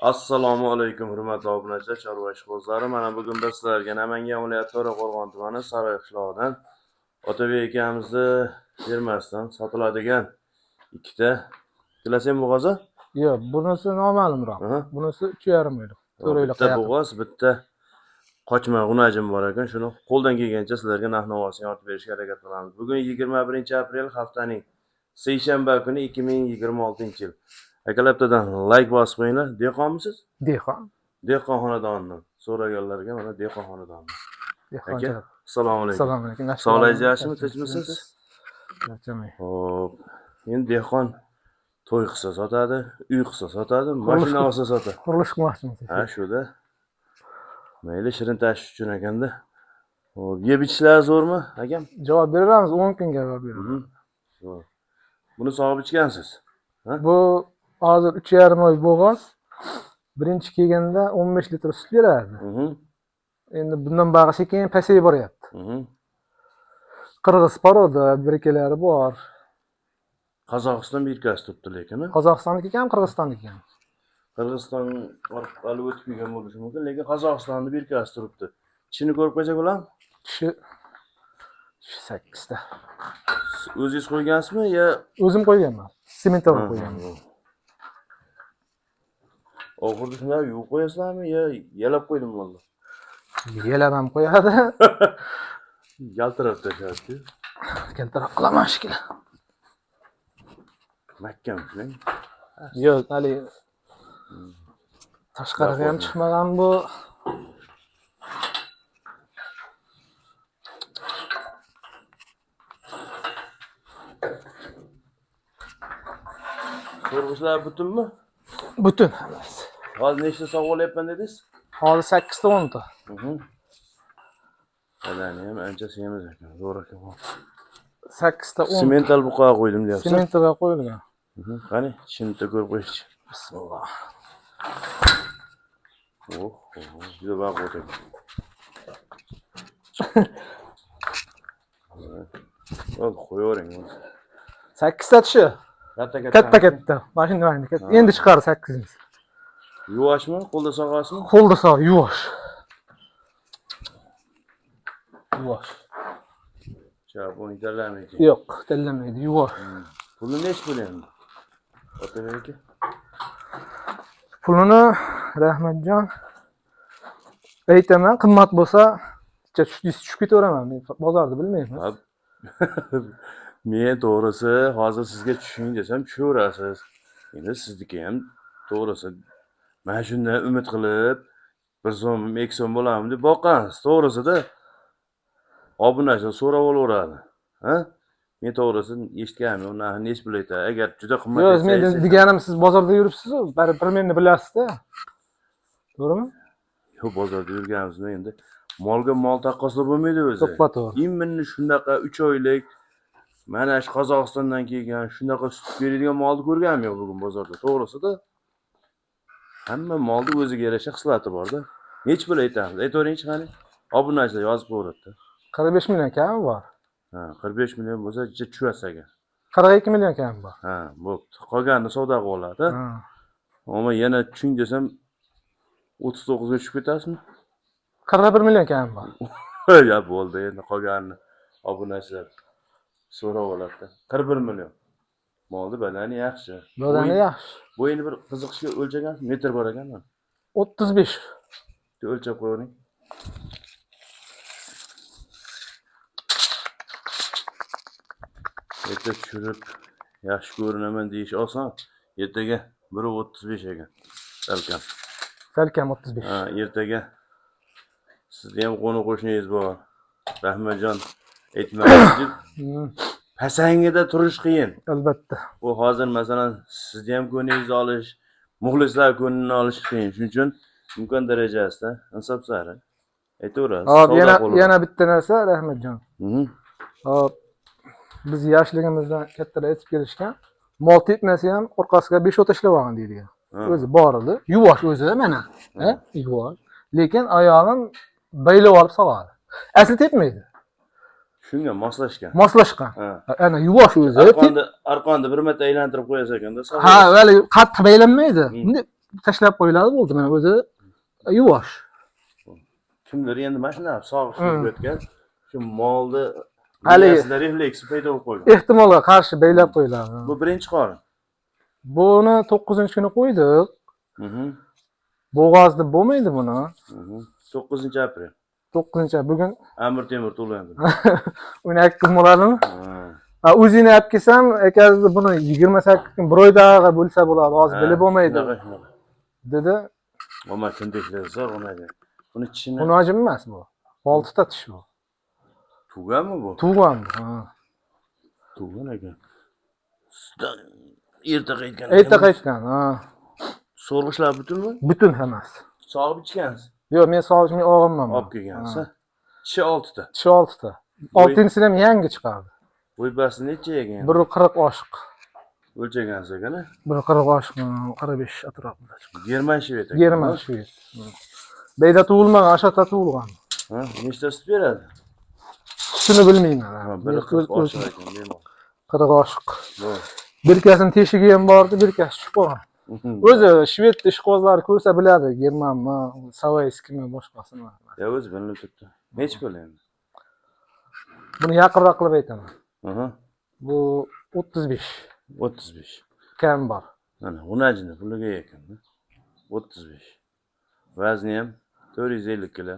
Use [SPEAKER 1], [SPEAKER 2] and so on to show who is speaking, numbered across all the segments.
[SPEAKER 1] Assalomu alaykum, hurmatli obunachilar, chorva ishqibozlari. Mana bugun biz sizlarga Namangan viloyati To'raqo'rg'on tumani Saroy qishlog'idan Otabek akamizni fermasidan sotiladigan ikkita Ikkalasi ham bo'g'oz?
[SPEAKER 2] Yo'q, bunisi noma'lumroq. Bunisi 3,5 oylik. 4 oylikqa
[SPEAKER 1] Bitta
[SPEAKER 2] yaqin.
[SPEAKER 1] bo'g'oz, bitta qochma g'unajim bor ekan. Shuni qo'ldan kelgancha sizlarga narx-navosini yoritib berishga harakat qilamiz. Bugun 21 aprel, haftaning seshanba kuni, 2026-yil. Akalar, bittadan layk bosib qo'yinglar. Dehqonmisiz?
[SPEAKER 2] Dehqon.
[SPEAKER 1] Dehqon xonadonidan so'raganlarga, mana, dehqon xonadoni.
[SPEAKER 2] Dehqonchilik.
[SPEAKER 1] Assalomu alaykum.
[SPEAKER 2] Assalomu alaykum.
[SPEAKER 1] Sog'ligingiz yaxshimi, tinchmisiz?
[SPEAKER 2] Charchamang.
[SPEAKER 1] Xo'p, endi dehqon to'y qilsa sotadi, uy qilsa sotadi, mashina olsa sotadi.
[SPEAKER 2] Qurilish qilmoqchimiz.
[SPEAKER 1] Ha, shuda. Mayli, shirin tashish uchun ekanda. Xo'p, yeb ichishlari zo'rmi, akam?
[SPEAKER 2] Javob beramiz, 10 kunga javob beramiz.
[SPEAKER 1] Zo'r. Buni sog'ib ichgansiz.
[SPEAKER 2] Bu hozir 3,5 oy bo'g'oz. Birinchi kelganda 15 litr sut berardi. Endi bundan bog'i sekin pasayib boryapti. Qirg'iz порода, birkalari bor.
[SPEAKER 1] Qozog'iston бирка si turibdi lekin, a?
[SPEAKER 2] Qozog'istonniki ham, Qirg'izistonniki ham.
[SPEAKER 1] Qirg'iziston orqali o'tib kelgan bo'lishi mumkin, lekin Qozog'istonni бирка si turibdi. Tishini ko'rib qo'ysak bo'ladimi?
[SPEAKER 2] Tishi 8 ta.
[SPEAKER 1] O'zingiz qo'ygansizmi yo?
[SPEAKER 2] O'zim qo'yganman. Semental qo'yganman.
[SPEAKER 1] Oxirida shunday yuvib qo'yasizlarmi yo yalab qo'ydimi molni?
[SPEAKER 2] Yalab ham qo'yadi.
[SPEAKER 1] Yaltirab tashlabdi.
[SPEAKER 2] Kaltaroq qilaman shekilli.
[SPEAKER 1] Mahkam ushlang.
[SPEAKER 2] Yo'q, hali tashqariga ham chiqmagan bu.
[SPEAKER 1] Ko'rg'ishlar butunmi?
[SPEAKER 2] Butun hammasi.
[SPEAKER 1] Hozir nechta sog'ib olyapman dedingiz?
[SPEAKER 2] Hozir 8 ta, 10 ta.
[SPEAKER 1] Badani ham ancha semiz ekan, zo'r ekan.
[SPEAKER 2] 8 ta, 10 ta.
[SPEAKER 1] Semental buqaga qo'ydim deyapsiz.
[SPEAKER 2] Sementalga qo'yilgan.
[SPEAKER 1] Qani, tishini bitta ko'rib qo'yishchi.
[SPEAKER 2] Bismillah.
[SPEAKER 1] Oh, juda baquvvat ekan. Bo'ldi, qo'yavering.
[SPEAKER 2] 8 ta tishi.
[SPEAKER 1] Katta katta.
[SPEAKER 2] Katta katta. Mana shunday mana katta. Endi chiqar 8-inchisi.
[SPEAKER 1] Yuvoshmi? Qo'lda sog'asizmi?
[SPEAKER 2] Qo'lda sog', yuvosh. Yuvosh.
[SPEAKER 1] Chap, uni tanlamaydi.
[SPEAKER 2] Yo'q, tanlamaydi, yuvosh.
[SPEAKER 1] Puli nechi pul endi? Otabek aka?
[SPEAKER 2] Pulini, Rahmatjon, aytaman, qimmat bo'lsa, tushib ketaveraman. Men bozorda bilmayman.
[SPEAKER 1] Ha, men to'g'risi hozir sizga tushing desam tushaverasiz. Endi sizniki ham to'g'risi mana shundan umid qilib 1 so'm, 2 so'm bo'ladimi deb boqqansiz to'g'risida. Obunachi so'rab olaveradi. Ha? Men to'g'risi eshitganim yo'q, narxi nechi pul aytadi. Agar juda qimmat
[SPEAKER 2] Yo'q, men
[SPEAKER 1] aytsangiz-
[SPEAKER 2] deganim, siz bozorda yuribsiz-ku, baribir meni bilasizda. To'g'rimi?
[SPEAKER 1] Yo'q, bozorda yurganimizda endi molga mol taqqoslab bo'lmaydi o'zi.
[SPEAKER 2] To'ppa to'g'ri.
[SPEAKER 1] Именно shunaqa 3 oylik, mana shu Qozog'istondan kelgan shunaqa sut beradigan molni ko'rganim yo'q bugun bozorda, to'g'risida. Hamma molni o'ziga yarasha xislati borda. Nechi pul aytamiz? Aytaveringchi qani. Obunachilar yozib qo'yaveradi.
[SPEAKER 2] 45 million kami bor.
[SPEAKER 1] Ha, 45 million bo'lsa, tushasiz aka.
[SPEAKER 2] 42 million kami bor.
[SPEAKER 1] Ha, bo'pti. Qolganini savdo qilib oladi.
[SPEAKER 2] Ha.
[SPEAKER 1] Ammo yana tushing desam 39 ga tushib ketasizmi?
[SPEAKER 2] 41 million kami bor.
[SPEAKER 1] Ya bo'ldi, endi qolganini obunachilar so'rab oladi. 41 million. Molni badani yaxshi.
[SPEAKER 2] Badani yaxshi.
[SPEAKER 1] Bo'yini bir qiziqishga o'lchagan metr bor ekanmi?
[SPEAKER 2] 35.
[SPEAKER 1] Bitta o'lchab qo'yavering. Erta tushirib yaxshi ko'rinaman deyish oson. Ertaga 1.35 ekan. Salkam.
[SPEAKER 2] Salkam 35.
[SPEAKER 1] Ha, ertaga sizni ham qo'ni qo'shningiz bor. Rahmatjon aytmagan deb pasangida turish qiyin.
[SPEAKER 2] Albatta.
[SPEAKER 1] Bu hozir, masalan, sizni ham ko'nglingizni olish, muxlislar ko'nglini olish qiyin. Shuning uchun imkon darajasida insof sari aytaverasiz.
[SPEAKER 2] Hop,
[SPEAKER 1] savdo
[SPEAKER 2] yana
[SPEAKER 1] qilib.
[SPEAKER 2] Yana bitta narsa, Rahmatjon. Hop, biz yoshligimizdan kattalar aytib kelishgan, mol tepmasa ham orqasiga 5 tashlab olgan deydigan. O'zi bor edi. Yuvosh o'zi mana. Ha, yuvosh. Lekin ayolim baylab olib sog'adi. Asli tepmaydi.
[SPEAKER 1] Shunga moslashgan.
[SPEAKER 2] Moslashgan. Ana, yuvosh o'zi.
[SPEAKER 1] Arqonni, arqonni bir marta aylantirib qo'yasiz ekanda.
[SPEAKER 2] Ha, hali qattiq baylanmaydi. Bunday Tashlab qo'yiladi, bo'ldi, mana o'zi yuvosh.
[SPEAKER 1] Kimdir endi mana shunaqa sog'ish o'tgan shu molni
[SPEAKER 2] Haligi-
[SPEAKER 1] refleksi paydo bo'lib qolgan.
[SPEAKER 2] Ehtimolga qarshi belab qo'yiladi.
[SPEAKER 1] Bu birinchi qorin.
[SPEAKER 2] Buni 9-kuni qo'ydik. Bo'g'oz deb bo'lmaydi buni.
[SPEAKER 1] 9 aprel.
[SPEAKER 2] 9 bugun.
[SPEAKER 1] Amir Temur tug'ilgan kun.
[SPEAKER 2] 12 kun bo'ladimi?
[SPEAKER 1] Ha.
[SPEAKER 2] Ha, o'zingni olib kelsam, akasi buni 28 kun, bir oy dag'i bo'lsa bo'ladi, hozir bilib bo'lmaydi
[SPEAKER 1] Shunaqa.
[SPEAKER 2] dedi.
[SPEAKER 1] Omma kindiklar zo'r o'ynaydi. Buni tishini
[SPEAKER 2] Xunoji emas bu. 6 ta tish bu.
[SPEAKER 1] Tug'anmi bu?
[SPEAKER 2] Tug'an bu. Ha.
[SPEAKER 1] Tug'an ekan. Sutdan erta qaytgan.
[SPEAKER 2] Erta qaytgan, ha.
[SPEAKER 1] So'rg'ichlar butunmi?
[SPEAKER 2] Butun hammasi.
[SPEAKER 1] Sog'ib ichgansiz.
[SPEAKER 2] Yo'q, men sog'ish, men og'imman.
[SPEAKER 1] Olib kelgansiz. Tishi 6 ta.
[SPEAKER 2] Tishi 6 ta. Oltinchisini ham yangi chiqardi.
[SPEAKER 1] Bo'y-basti necha ekan?
[SPEAKER 2] 1,40 oshiq.
[SPEAKER 1] O'lchagansiz ekan, a?
[SPEAKER 2] 1,40 oshiq, 45 atrofida chiqdi.
[SPEAKER 1] German shved ekan.
[SPEAKER 2] German shved. Beyda tug'ilmagan, Ashotda tug'ilgan.
[SPEAKER 1] Ha, nechta sut beradi?
[SPEAKER 2] Sutini bilmayman.
[SPEAKER 1] Ha, biri 40 oshiq ekan, bemalol.
[SPEAKER 2] 40 oshiq.
[SPEAKER 1] Zo'r.
[SPEAKER 2] Birkasini teshigi ham bordi, birkasi tushib qolgan. O'zi shved ishqibozlari ko'rsa biladi, germanmi, savayskimi, boshqasimi.
[SPEAKER 1] Ya o'zi bilinib turibdi. Nechi pul endi?
[SPEAKER 2] Buni yaqinroq qilib aytaman. Bu 35
[SPEAKER 1] 35.
[SPEAKER 2] kam bor.
[SPEAKER 1] Mana xunajini puliga ekan. 35. Vazni ham 450 kilo.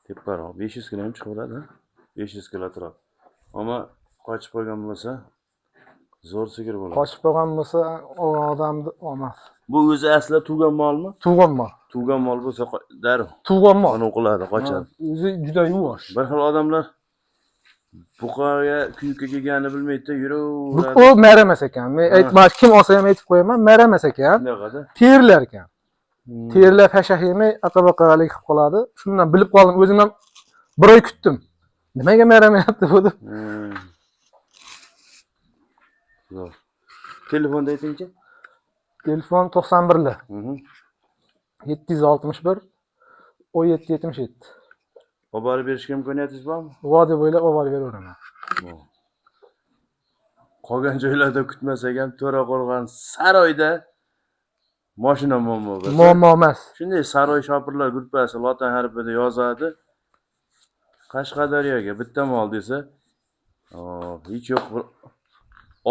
[SPEAKER 1] Teparoq 500 kilo ham chiqaveradi. 500 kilo atrof. Ammo qochib qolgan bo'lsa, zo'r sigir bo'ladi.
[SPEAKER 2] Qochib qolgan bo'lsa, olgan odamni olmas.
[SPEAKER 1] Bu o'zi asli tug'an molmi?
[SPEAKER 2] Tug'an mol.
[SPEAKER 1] Tug'an mol bo'lsa darrov
[SPEAKER 2] Tug'an mol.
[SPEAKER 1] anavi qiladi, qochadi.
[SPEAKER 2] O'zi juda yuvosh.
[SPEAKER 1] Bir xil odamlar buqaga kuyukka kelganini bilmaydi-da, yuraveradi.
[SPEAKER 2] U maramas ekan. Men aytmoq, kim olsa ham aytib qo'yaman, maramas ekan.
[SPEAKER 1] Shunaqada.
[SPEAKER 2] Terlar ekan. Terlar hashah yemay, aqaba-qaqalik qilib qoladi. Shundan bilib qoldim, o'zim ham bir oy kutdim. Nimaga maramayapti bu deb.
[SPEAKER 1] Zo'r. Telefonda aytingchi.
[SPEAKER 2] Telefon 91 761 17 77.
[SPEAKER 1] Olib borib berishga imkoniyatingiz bormi?
[SPEAKER 2] Vodiy bo'ylab olib borib beraveraman.
[SPEAKER 1] Bor. Qolgan joylarda kutmasak ham To'raqo'rg'on saroyda mashina muammo bo'lsa.
[SPEAKER 2] Muammo emas.
[SPEAKER 1] Shunday saroy shopirlar gruppasi lotin harfida yozadi. Qashqadaryoga bitta mol desa, hech yo'q bir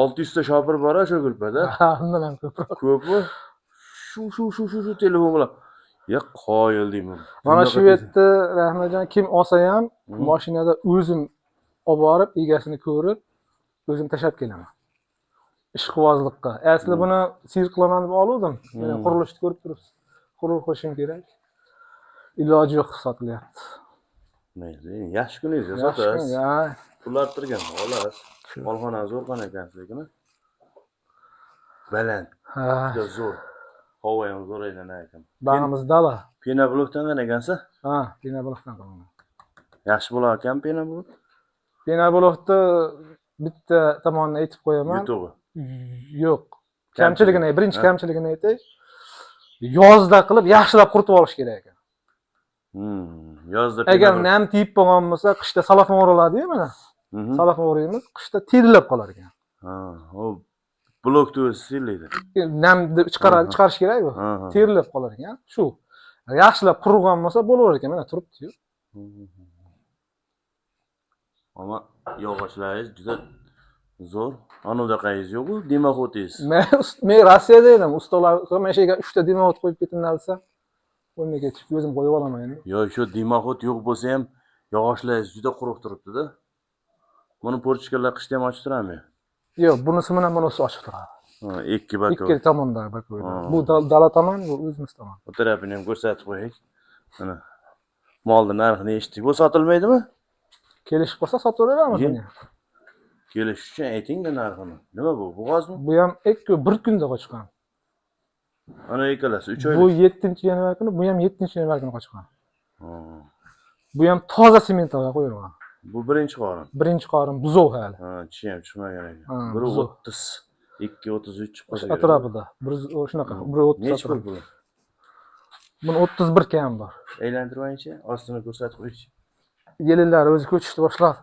[SPEAKER 1] 600 ta shopir bor shu gruppada.
[SPEAKER 2] Ha, undan ham ko'proq.
[SPEAKER 1] Ko'pi shu shu shu shu shu telefon bilan. Ya qoyil deyman.
[SPEAKER 2] Mana
[SPEAKER 1] Bunaqa
[SPEAKER 2] shu yerda Rahmatjon, kim olsa ham mashinada o'zim olib borib, egasini ko'rib, o'zim tashlab kelaman. Ishqibozlikqa. Asli buni sir qilaman deb oluvdim. Mana qurilishni ko'rib turibsiz. Qurilish qilishim kerak. Iloji yo'q, sotilyapti.
[SPEAKER 1] Mayli, yaxshi kuningizga
[SPEAKER 2] Yaxshi,
[SPEAKER 1] sotasiz.
[SPEAKER 2] ya.
[SPEAKER 1] Pul orttirgan olasiz. Molxona zo'rxona ekansiz lekin. Baland, juda zo'r. Havo ham zo'r aylanar ekan.
[SPEAKER 2] Bag'imiz dala.
[SPEAKER 1] Penoblokdan ekansiz?
[SPEAKER 2] Ha, penoblokdan qilingan.
[SPEAKER 1] Yaxshi bo'lar ekan penoblok.
[SPEAKER 2] Penoblokni bitta tomonini aytib qo'yaman.
[SPEAKER 1] Yutug'i.
[SPEAKER 2] Yo'q. Kamchiligini, birinchi kamchiligini aytay. Yozda qilib yaxshilab quritib olish kerak ekan.
[SPEAKER 1] Yozda
[SPEAKER 2] Agar
[SPEAKER 1] penoblok.
[SPEAKER 2] nam tegib qolgan bo'lsa, qishda salofan o'raladi-yu mana. Salofan o'raymiz, qishda terlab qolar ekan.
[SPEAKER 1] Ha, u blokni o'zi sillaydi.
[SPEAKER 2] Namni chiqaradi, chiqarish kerak u.
[SPEAKER 1] Ha, ha.
[SPEAKER 2] Terlab qolar ekan. Shu. Yaxshilab qurigan bo'lsa bo'laverar ekan. Mana turibdi-yu.
[SPEAKER 1] Ammo yog'ochlaringiz juda zo'r. Anavdaqangiz yo'q-u, дымоход ingiz.
[SPEAKER 2] Men Rossiyada edim. Ustalar mana shu yerga 3 ta дымоход qo'yib ketinglar desam, qo'ymay ketishib, o'zim qo'yib olaman endi.
[SPEAKER 1] Yo, shu дымоход yo'q bo'lsa ham yog'ochlaringiz juda quruq turibdi-da. Buni форточка lar qishda ham ochib turadimi?
[SPEAKER 2] Yo'q, bunisi bilan bunisi ochiq turadi.
[SPEAKER 1] Ha, ikki боковой.
[SPEAKER 2] Ikki tomonda боковой.
[SPEAKER 1] Ha.
[SPEAKER 2] Bu dala tomon, bu o'zimiz tomon.
[SPEAKER 1] Bu tarafini ham ko'rsatib qo'yaylik. Mana molni narxini eshitdik. Bu sotilmaydimi?
[SPEAKER 2] Kelishib qolsa sotaveramiz
[SPEAKER 1] Ye.
[SPEAKER 2] buni.
[SPEAKER 1] Kelish uchun ayting-da narxini. Nima bu? Bo'g'ozmi?
[SPEAKER 2] Bu ham ikki bir kunda qochgan.
[SPEAKER 1] Ana ikkalasi 3
[SPEAKER 2] Bu
[SPEAKER 1] oylik.
[SPEAKER 2] 7-yanvar kuni, bu ham 7-yanvar kuni qochgan.
[SPEAKER 1] Ha.
[SPEAKER 2] Bu ham toza sementalga qo'yilgan.
[SPEAKER 1] Bu birinchi qorin.
[SPEAKER 2] Birinchi qorin buzov hali.
[SPEAKER 1] Ha, tishi ham chiqmagan ekan.
[SPEAKER 2] Ha,
[SPEAKER 1] Biri
[SPEAKER 2] buzov.
[SPEAKER 1] 30, 2 33 chiqib qolsa kerak.
[SPEAKER 2] Atrofida. Bir shunaqa, bir 30
[SPEAKER 1] Nechi pul
[SPEAKER 2] atrofida.
[SPEAKER 1] bu?
[SPEAKER 2] Buni 31 kam bor.
[SPEAKER 1] Aylantirib olayinchi, ostini ko'rsatib qo'yish.
[SPEAKER 2] Yelinlar o'zi ko'chishni boshladi.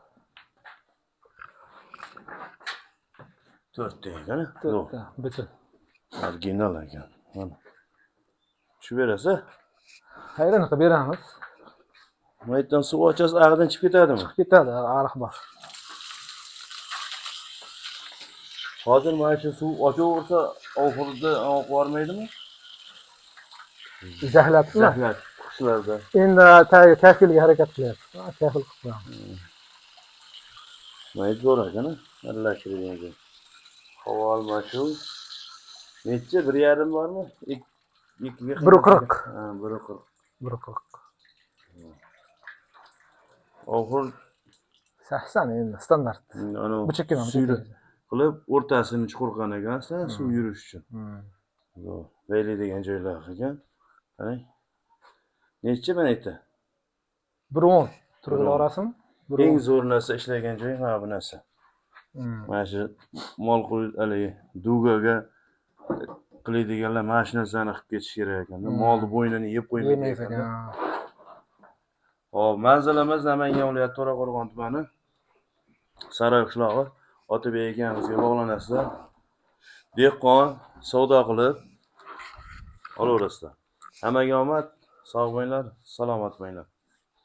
[SPEAKER 1] To'rtta ekan. Yo'q,
[SPEAKER 2] To'rtta, butun.
[SPEAKER 1] original ekan. Mana. Tushib berasiz.
[SPEAKER 2] Hayron qilib beramiz.
[SPEAKER 1] Maytdan suv ochasiz, ag'idan chiqib ketadimi?
[SPEAKER 2] Chiqib ketadi, ariq bor.
[SPEAKER 1] Hozir mana shu suv ochaversa, oxirida oqib bormaydimi?
[SPEAKER 2] Zahlatmi?
[SPEAKER 1] Zahlat qishlarda.
[SPEAKER 2] Endi tagi kafilga harakat qilyapmiz. Kafil qilib qo'yamiz.
[SPEAKER 1] Mayt zo'r ekan, aralashtirgan ekan. Havo almashuv. Necha? 1,5 bormi? Ikkiga
[SPEAKER 2] 1,40.
[SPEAKER 1] Ha, 1,40.
[SPEAKER 2] 1,40.
[SPEAKER 1] Oxir
[SPEAKER 2] 80 endi standart.
[SPEAKER 1] anavi
[SPEAKER 2] Bu chekka bu
[SPEAKER 1] suyri
[SPEAKER 2] chekka.
[SPEAKER 1] qilib o'rtasini chuqur qilgan ekansan, suv yurish uchun. Zo'r. Beyli degan joylar ekan. Qarang. Necha mana yerda?
[SPEAKER 2] 1,10 turg'il
[SPEAKER 1] 1,10.
[SPEAKER 2] orasimi?
[SPEAKER 1] Eng
[SPEAKER 2] 1,10.
[SPEAKER 1] zo'r narsa ishlagan joyi mana bu narsa. Mana shu mol qo'y haligi dugaga qiladiganlar mana shu narsani qilib ketish kerak ekanda. Molni bo'ynini yeb qo'ymaydi
[SPEAKER 2] Yemaysiz
[SPEAKER 1] ekanda.
[SPEAKER 2] ekan.
[SPEAKER 1] Hop, manzilimiz Namangan viloyati To'raqo'rg'on tumani Saroy qishlog'i. Otabek akamizga bog'lanasizlar. Dehqon savdo qilib olaverasizlar. Hammaga omad, sog' bo'linglar, salomat bo'linglar.